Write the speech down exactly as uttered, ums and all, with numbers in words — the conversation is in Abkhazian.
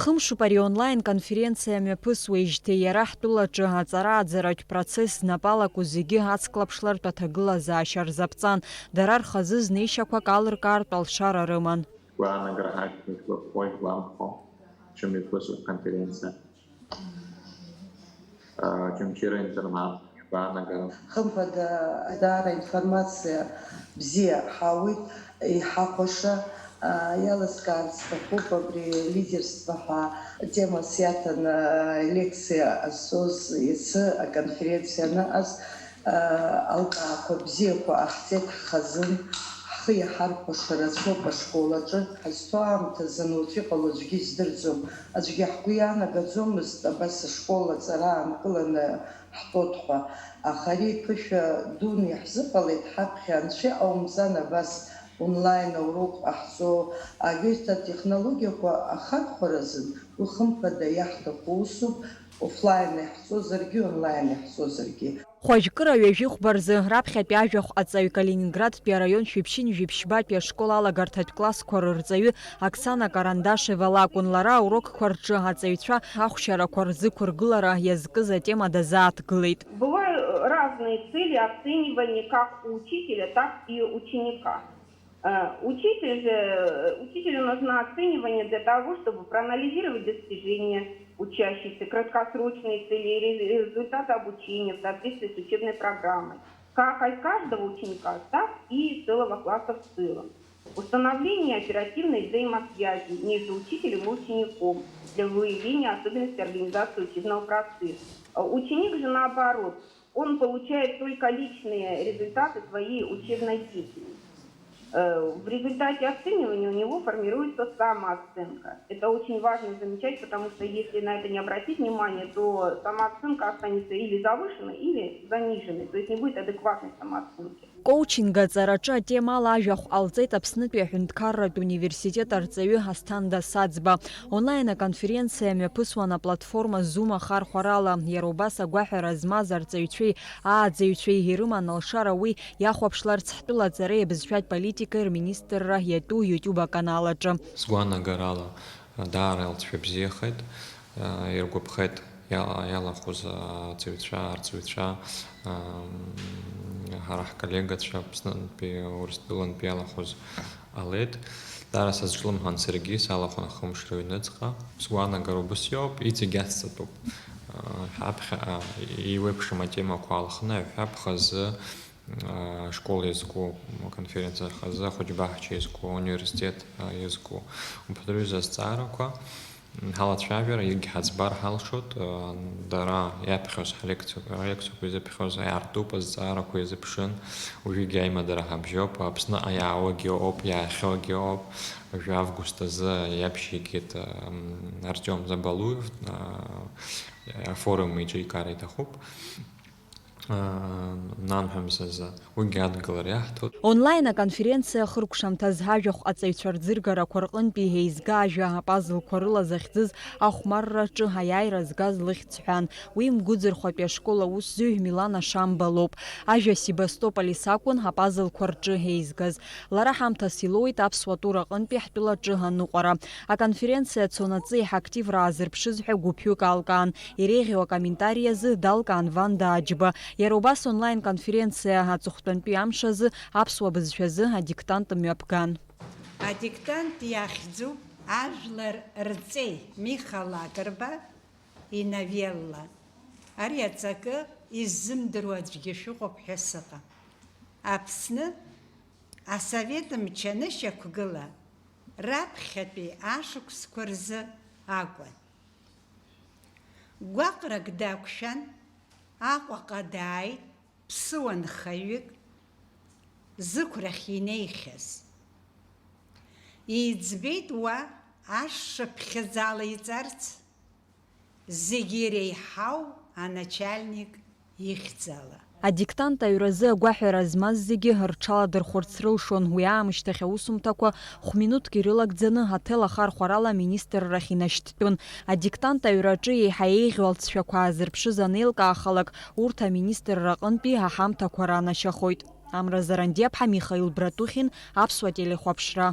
Хымшуп ари онлайн-конференциа мҩаԥысуеижьҭеи. Иара ҳтәылаҿы аҵара-ааӡаратә процесс знапы алаку зегьы ацклаԥшлартә аҭагылазаашьа рзаԥҵан. Дара рхазы знеишьақәак алыркаартә алшара рыман. Гәаанагара ҳашәҭоит, шәгәаԥхо, шәгәамԥхо, шәымҩаԥысуеит конференциа. Ҷымчира интернат, шәгәаанагара. Хымԥада, даара информациа бзиа ҳауит, иҳахәаша, а, иаласкаарц сҭахуп абри лидерство ҳәа атемас иаҭаны, а, лекциа ҟазҵоз, иацы аконференциа аныҟаз, а, алкаақәа бзиақәа ҟаҳҵеит ҳхазын, ҳхы иаҳархәаша рацәоуп ашкол аҿы. Ҳазҭоу аамҭазын уаҵәы иҟало аӡәгьы издырӡом. Аӡәгьы ҳгәы иаанагаӡомызт абас ашкол аҵара аанкыланы ҳтәоит ҳәа. Аха ари ԥышәа дуны иаҳзыҟалеит, ҳаԥхьа анцәа иҟаумҵан абас онлайн аурок ҟаҳҵо. Абарҭ атехнологиақәа ахархәаразын, уи хымԥада иаҳҭаху усуп, офлайн иаҳҵозаргьы, онлайн иаҳҵозаргьы. Хәажәкыра ҩажәихәба рзы раԥхьатәи ажәахә аҵаҩ Калининградтәи араион Шәиԥшьынҩажәи ԥшьбатәи ашкол алагарҭатә классқәа рырҵаҩы Оксана Карандашева лакәын. Лара аурокқәа рҿы аҵаҩцәа ахәшьарақәа рзықәыргылара иазкыз атема дазааҭгылеит. Бывают разные цели оценивания как у учителя, так и ученика. Э, учитель же, учителю нужно оценивание для того, чтобы проанализировать достижения учащихся, краткосрочные цели и ре-, результаты обучения в соответствии с учебной программой, как от каждого ученика, так и целого класса в целом. Установление оперативной взаимосвязи между учителем и учеником для выявления особенностей организации учебного процесса. Э, ученик же, наоборот, он получает только личные результаты своей учебной деятельности. Э, в результате оценивания у него формируется самооценка. Это очень важно замечать, потому что если на это не обратить внимание, то самооценка останется или завышенной, или заниженной, то есть не будет адекватной самооценки. Коучинг аҵараҿы атемала ажәахә ҟалҵеит Аԥснытәи аҳәынҭқарратә университет арҵаҩы Асҭанда Саӡба. Онлайн аконференциа мҩаԥысуан аплатформа Zoom ахархәарала. Иара убас агәаҳәара змаз арҵаҩцәеи ааӡаҩцәеи ирыман алшара уи иахәаԥшларц ҳтәыла аҵареи абызшәатә политикеи рминистрра иатәу YouTube аканал аҿы. Сгәаанагарала, даара алҵшәа бзиахеит, иргәаԥхеит иала-, иалахәыз аҵаҩцәа, арҵаҩцәа, ам, ҳара ҳколлегацәа Аԥснынтәи, Урыстәылантәи иалахәыз ҟалеит. Даара сазҿлымҳан саргьы, салахәын ахымш рыҩныҵҟа. Сгәаанагара убас иоуп, иҵегь ацҵатәуп. Ҳаԥхьаҟа еиуеиԥшым атемақәа аалхны, аҩҳәа ԥхазы, ашкол иазку, аконференциа хазы, ахәыҷбаҳча иазку, ауниверситет иазку уԥдырҩыз азҵаарақәа. Ҳалацәажәара егьҳаӡбар ҳалшоит, дара иаԥхьоз ҳлекциақәа, алекциақәа изыԥхьоз иаартуп, азҵаарақәа иазыԥшын, уажәыгьы аимадара ҳабжьоуп, Аԥсныҟа иаауагьы ыҟоуп, иаахьоугьы ыҟоуп, уажәы август азы иаԥшьигеит, м, Артиом Забалуев, а, афорум еиҿикаара иҭахуп. Нанҳәа мзазы, уигьы адгылара иаҳҭоит. Онлайн аконференциа ахыркәшамҭаз ажәахә аҵаҩцәа рӡыргарақәа рҟынтәи еизга ажәа апазлқәа рыла захьӡыз ахәмарраҿы аиааира згаз лыхьӡ ҳәан. Уи Мгәыӡырхәатәи ашкол аусзуҩ Милана Шамба лоуп. Ажәа Себастополис акәын апазлқәа рҿы еизгаз. Лара ҳамҭас илоуит аԥсуа тур аҟынтәи ҳтәылаҿы аныҟәара. Аконференциа цонаҵы иаҳа активра аазырԥшыз ҳәа гәыԥҩык алкаан. Иреиӷьу акомментари азы далкаан Ванда Аџьба. Иара убас онлайн-конференциа аҵыхәтәантәи амш азы аԥсуа бызшәазы адиктант мҩаԥган. Адиктант иахьӡуп ажәлар рҵеи, Миха Лакрба иновелла. Ари аҵакы иззымдыруа аӡәгьы шәыҟоуп ҳәа сыҟам. Аԥсны асовет мчы анышьақәгыла раԥхьатәи ашықәсқәа рзы акәын. Гәаҟрак дақәшәан, Аҟәаҟа дааит ԥсыуа нхаҩык зықәрахь инеихьаз. Иӡбеит уа ашшыԥхьыӡ алеиҵарц, зегьы иреиҳау аначальник ихьӡала. Адиктант аҩразы агәаҳәара змаз зегьы рҽаладырхәырц рылшон, уи аамышьҭахь аусумҭақәа хә-минуҭк ирылагӡаны аҭел ахархәарала аминистррахь инашьҭтәын. Адиктант аҩраҿы еиҳа еиӷьу алҵшәақәа аазырԥшыз анеилкаахалак, урҭ аминистрра аҟынтәи аҳамҭақәа ранашьахоит. Амра Зарандиаԥҳа, Михаил Братухин, Аԥсуа телехәаԥшра.